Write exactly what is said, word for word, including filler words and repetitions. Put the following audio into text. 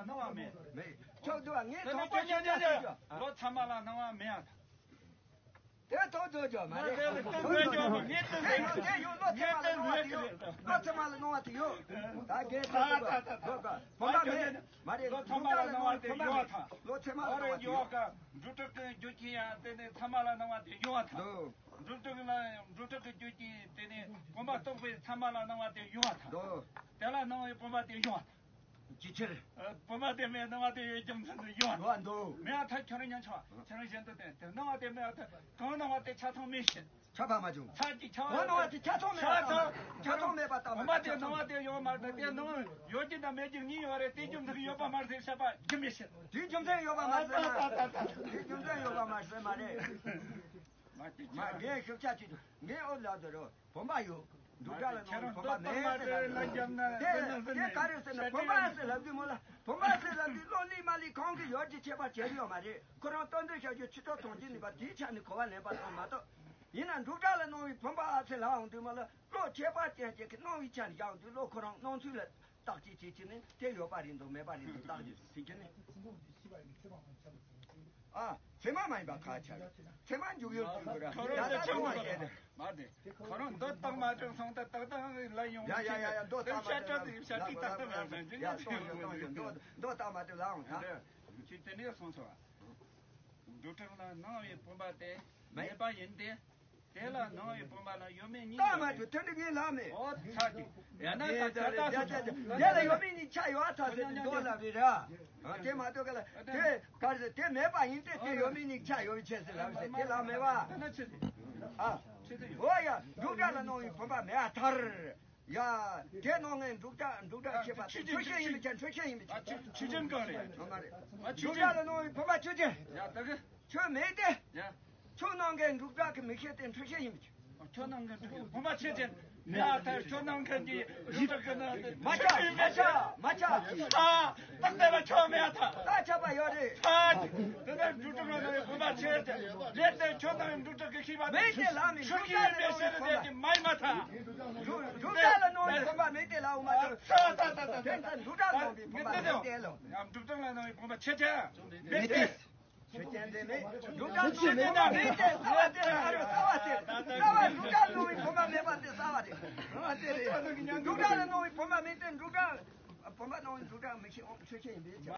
སྣང་བ་མེད། མེད། ཆོག་འདུག་ངས་དེ་ནས་ཐོག་པ་ཁྱོད་ཉན་ཉན་ཉན་ཉན་ལོ་ཚང་མ་ལ་སྣང་བ་མེད་ཨ། དེ་ཐོག་ཚོད་ཅོག་མ་རེད། དེ་ཐོག་ཚོད་ཅོག་མ་ངས་དེ་ཟེར་ཡོད་དེ་ཡོད་ལོ་ཚང་མ་ལ་སྣང་བ་དེ་ཡོད། ལོ་ཚང་མ་ལ་སྣང་བ་དེ་ཡོད། ད་རྒན་ད་ད་ད་ད་ད་བོད་པ་མེད་མ་རེད། ལོ་ཚང་མ་ལ་སྣང་བ་དེ་ཡོད་ད། ལོ་ཚང་མ་ལ་སྣང་བ་དེ་ཡོད། འབྲུ་དྲུག་གི་རྒྱུ་རྐྱེན་ཡང་དེ་ནས་ཚང་མ་ལ་སྣང་བ་དེ་ཡོད་ད། འབྲུ་དྲུག་ལ་འབྲུ་དྲུག་གི་རྒྱུ་རྐྱེན་དེ་ནས་བུམ་པ་རྟོགས་པའི་ཚང་མ་ལ་སྣང་བ་དེ་ཡོད་ད། དེ་ལ་སྣང་བའི་བུམ་པ་དེ་ཡོད་ད། ཅི་ཕྱིར། བུམ་པ་དེ་མེད་སྣང་བ་དེ་ཡོད་རྒྱུ་མཚན་དུ་ཡོད། ཡོད་འདུག་མེད་ཨ་ཐ་ཁྱོད་རང་ཉན་ཆོག་ཁྱོད་རང་གཞན་དུ་བསྟན་དེ་སྣང་བ་དེ་མེད་ཨ་ཐ་གང་སྣང་བ་དེ་ཆ་ཚང་མེད་ཤེས། ཆ་ཕ་མ་བྱུང་། ཆ་གཅིག་ཆ་བ་སྣང་བ་དེ་ཆ་ཚང་མེད་ཨ་ཐ་ཆ་ཚང་མེད་པ་ལྟ་བུ་བུམ་པ་དེ་སྣང་བ་དེ་ཡོད་མ་རེད་དེ་སྣང་ཡོད་རྒྱུ་དང་མེད་རྒྱུ་གཉིས་ཡོད་རེད་དེ་རྒྱུ་མཚན་ཡོད་པ་མ་རེད་ཟེར་བཤད་པ་རྒྱུ་མེད་ཤེས། དེའི་རྒྱུ་མཚན་ཡོད་པ་མ་ཟེར་ན། དེའི་རྒྱུ་མཚན་ཡོད་པ་མ་ཟེར་མ་རེད། མ་རྒན་ཤུགས་ཆ་ཅིག་ངས་ཨོ་ལ་དོ་རོ། བུམ་པ་ཡོད། འབྲུག་སྒྲ་ལ་སྣང་བའི་བུམ་པ་མེད་ཟེར་ན། དེ་དེ་ག་རེ་ཟེར་ན་བུམ་པ་ཟེར་ལབ་དུས་མོ་ལ་བུམ་པ་ཟེར་ལབ་དུས་བློ་ལི་མ་ལི་གང་གི་ཡོད་ཀྱི་ཁྱད་པར་ཕྱེ་གི་ཡོད་མ་རེད། ཁོ་རང་སྟོན་འདོད་བྱ་རྒྱུ་ཆུ་ཐོག་གྲོང་ཁྱེར་ནུས་པ་དེའི་ཆ་ནས་གོ་བ་ལེན་པ་ཙམ་མ་གཏོགས། ཡིན་ན་འབྲུག་སྒྲ་ལ་སྣང་བའི་བུམ་པ་ཟེར་ལབ་འོང་དུས་མོ་ལ་བློ་ཁྱད་པར་ཅན་ཅན་གྱི་སྣང་བའི་ཆ་ནས་བཞག་འོང་དུས་བློ་ཁོ་རང་སྣང་ཚུལ་ལ། བརྟག་དཔྱད་བྱེད་ཀྱི་ནི་དེ་ཡོད་པ་རེད་འདུག་མེད་པ་རེད་འདུག་བརྟག་དཔྱད་བྱེད་ཀྱི་ནི། ཨ། ཚད་མ་མ་ཡིན་པ་ཁ་ཆ་རེད། ཚད་མ་འཇུག་ཡོད་ཀྱི་རེད། ཁོ་རང་ད་ཚད་མ་ཡོད་རེད། མ་རེད། ཁོ་རང་མདོ་དག་མ་དྲངས་སོང་ད་ཏག་ཏག་ལ་ཡོང་ཡ་ཡ་ཡ་ཡ་མདོ་དག་མ་དྲངས་ཡ་ཡ་ཡ་གཏོང་ཡོད་གཏོང་ཡོད་གཏོང་ཡོད་མདོ་མདོ་དག་མ་དྲངས་ལ་འོང་ད། ཅི་དེ་འདྲ་སོང་ཚོ། འབྲུ་ཁྲག་ལ་སྣང་བའི་བུམ་པ་དེ་མེད་པ་ཡིན་ཏེ། དེ་ལ་སྣང་བའི་བུམ་པ་ལ་ཡོད་མེད་གཉིས་ཡོད། ད་མ་གྲུ་དེ་འདྲ་ངས་ལབ་མེད། ཨོ་ཚ་གི། ཡང་ན་ད་ད་ད་ད་དེ་ལ་ཡོད་མེད་གཉིས་ཆ་ཡོད་ཨ་ཚ་ཟེར་ཏེ་མདོ་ལབ་རེད་ར། དེ་མ་གཏོགས་ག་ལ་དེ་ག་རེ་ཟེར་དེ་མེད་པ་ཡིན་ཏེ་དེ་ཡོད་མེད་གཉིས་ཆ་ཡོད་པའི་ཆེད་ཟེར་ལབ་ཟེར་དེ་ལབ་མེད་བ། ཨ། ཨོ་ཡ་འབྲུག་སྒྲ་ལ་སྣང་བའི་བུམ་པ་མེད་ཨ་ཐར། ཡ། དེ་སྣང་ངན་འབྲུག་སྒྲ་འབྲུག་སྒྲ་ཤེས་པ་དེ་འཕྲོད་བཤད་ཡིན་པའི་ཆ་འཕྲོད་བཤད་ཡིན་པའི་ཆ། ཆོས་ཅན་གང་རེད། ཨ་མ་རེད། འབྲུག་སྒྲ་ལ་སྣང་བའི་བུམ་པ་ཆོས་ཅན། ཡ་ད་གི། ཆོས་མེད་དེ། ཡ། ཆོས་སྣང་མཁན་འབྲུག་སྒྲ་གི་མིག་ཤེས་དེ་འཕྲོད་བཤད་ཡིན་པའི་ཆ། ཆོས་སྣང་མཁན་འབྲུག་སྒྲ་བུམ་པ་ཆོས་ཅན། ཡ་ད་ཆོས་སྣང་མཁན་གྱི་འབྲུག་སྒྲ་གི་ན། མ་ཆགས་མ་ཆགས་མ་ཆགས། ཨ། ད་དེ་ལ་ཆོས་མེད་ད། ད་ཆགས་པ་ཡོད་རེད། ཨ། དེ་ནས་འབྲུག་སྒྲ་ལ་སྣང་བའི་བུམ་པ་ཆོས་ཅན། ལས་དེ་ཆོས་སྣང་མཁན་འབྲུག་སྒྲ་གི་ཤེས་པ་མེད་དེ་ལ་མི་འབྲུག་སྒྲ་ལ་སྣང་བའི་བུམ་པ་མེད་དེ་ལ་འོ་མ་ཆོས། འབྲུག་སྒྲ་ལ་སྣང་བའི་བུམ་པ་མེད་དེ་ལ་འོ་མ་ཆོས། ད་ད་ད་ད་དེ་ད་འབྲུག་སྒྲ་སྣང་བའི་བུམ་པ་མེད་དེ་ལོ། ཡང་འབྲུག་སྒྲ་ལ་སྣང་བའི་བུམ་པ་ཆོས་ཅན། མེད་དེ། ཆོས་ཅན་དེ་མེད། འབྲུག་སྒྲ་སྣང་བའི་བུམ་པ་མེད་དེ་གསལ་བ་དེ་ཨ་རོ་གསལ་བ་དེ། གསལ་བ་འབྲུག་སྒྲ་སྣང་བའི་བུམ་པ་མེད་པ་དེ་གསལ་བ་དེ། འབྲུག་སྒྲ་ལ་སྣང་བའི་བུམ་པ་མེད་དེ་འབྲུག་སྒྲ། བུམ་པ་སྣང་བའི་འབྲུག་སྒྲ་མི་ཤེས་ཨོ་ཆོས་ཅན་ཡིན་པའི་ཆ།